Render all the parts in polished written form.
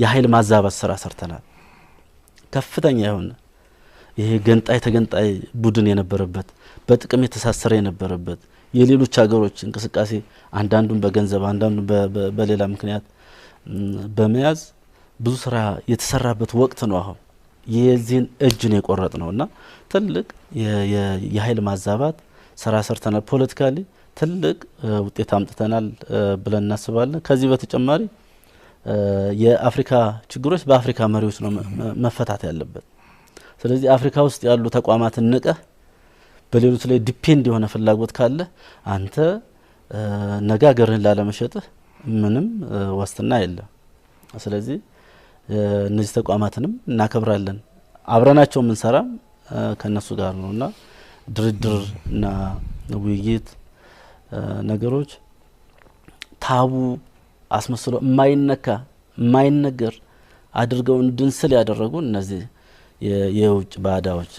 የኃይል ማዛባት ስራ ሰርተናል። ከፍተኛ የሆነ ይሄ ገንጣይ ተገንጣይ ቡድን የነበረበት፣ በጥቅም የተሳሰረ የነበረበት፣ የሌሎች ሀገሮች እንቅስቃሴ አንዳንዱን በገንዘብ አንዳንዱን በሌላ ምክንያት በመያዝ ብዙ ስራ የተሰራበት ወቅት ነው። አሁን የዚህን እጅ ነው የቆረጥ ነው እና ትልቅ የኃይል ማዛባት ስራ ሰርተናል። Politically ትልቅ ውጤት አምጥተናል ብለን እናስባለን። ከዚህ በተጨማሪ የአፍሪካ ችግሮች በአፍሪካ መሪዎች ነው መፈታት ያለበት። ስለዚህ አፍሪካ ውስጥ ያሉ ተቋማትን ንቀህ በሌሎች ላይ depend የሆነ ፍላጎት ካለ አንተ ነገ ሀገርህን ላለመሸጥህ ምንም ዋስትና የለም። ስለዚህ እነዚህ ተቋማትንም እናከብራለን። አብረናቸው የምንሰራም ከእነሱ ጋር ነው እና ድርድር እና ውይይት ነገሮች taboo አስመስሎ የማይነካ የማይነገር አድርገው እንድንስል ያደረጉ እነዚህ የውጭ ባዳዎች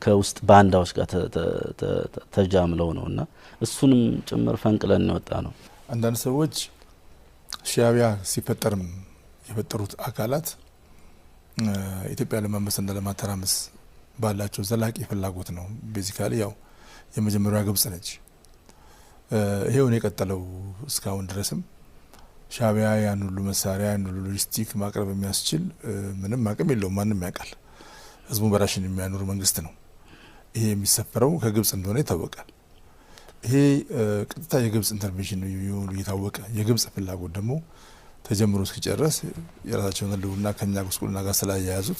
ከውስጥ ባንዳዎች ጋር ተጃምለው ነው እና እሱንም ጭምር ፈንቅለን የወጣ ነው። አንዳንድ ሰዎች ሻዕቢያ ሲፈጠርም የፈጠሩት አካላት ኢትዮጵያ ለማመስና ለማተራመስ ባላቸው ዘላቂ ፍላጎት ነው። Basically ያው የመጀመሪያዋ ግብጽ ነች። ይሄውን የቀጠለው እስካሁን ድረስም ሻዕቢያ ያን ሁሉ መሳሪያ፣ ያን ሁሉ ሎጂስቲክ ማቅረብ የሚያስችል ምንም አቅም የለውም። ማንም ያውቃል። ህዝቡን በራሽን የሚያኖር መንግስት ነው። ይሄ የሚሰፈረው ከግብጽ እንደሆነ ይታወቃል። ይሄ ቀጥታ የግብጽ intervention የሆኑ እየታወቀ፣ የግብጽ ፍላጎት ደግሞ ተጀምሮ እስኪጨረስ የራሳቸውን ህልውና ከኛ ጉስቁልና ጋር ስላያያዙት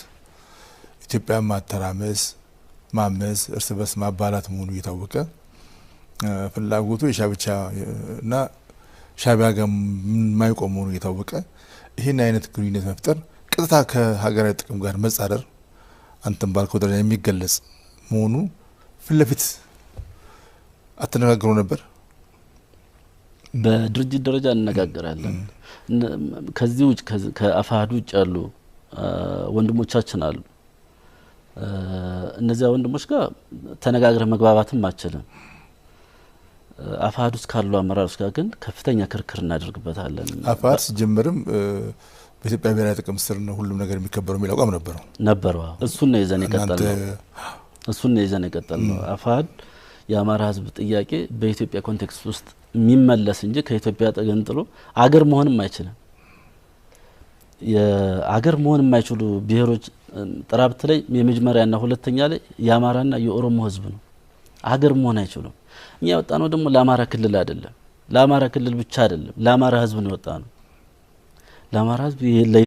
ኢትዮጵያን ማተራመስ፣ ማመስ፣ እርስ በርስ ማባላት መሆኑ እየታወቀ፣ ፍላጎቱ የሻዕቢያ እና ሻዕቢያ ጋር የማይቆም መሆኑ እየታወቀ፣ ይህን አይነት ግንኙነት መፍጠር ቀጥታ ከሀገራዊ ጥቅም ጋር መጻረር፣ አንተም ባልከው ደረጃ የሚገለጽ መሆኑ ፊት ለፊት አትነጋገሩ ነበር? በድርጅት ደረጃ እንነጋገራለን። ከዚህ ውጭ ከአፋሕድ ውጭ ያሉ ወንድሞቻችን አሉ። እነዚያ ወንድሞች ጋር ተነጋግረህ መግባባትም አችልም። አፋሕድ ውስጥ ካሉ አመራሮች ጋር ግን ከፍተኛ ክርክር እናደርግበታለን። አፋሕድ ሲጀመርም በኢትዮጵያ ብሔራዊ ጥቅም ስር ነው ሁሉም ነገር የሚከበረው የሚል አቋም ነበረው። ነበረው። እሱን ነው ይዘን የቀጠልነው። እሱን ነው ይዘን የቀጠልነው። አፋሕድ የአማራ ሕዝብ ጥያቄ በኢትዮጵያ context ውስጥ የሚመለስ እንጂ ከኢትዮጵያ ተገንጥሎ አገር መሆንም አይችልም። የአገር መሆን የማይችሉ ብሔሮች ጥራብት ላይ የመጀመሪያና ሁለተኛ ላይ የአማራና የኦሮሞ ሕዝብ ነው። አገር መሆን አይችሉም። እኛ የወጣ ነው ደግሞ ለአማራ ክልል አይደለም፣ ለአማራ ክልል ብቻ አይደለም፣ ለአማራ ሕዝብ ነው የወጣ ነው። ለአማራ ሕዝብ።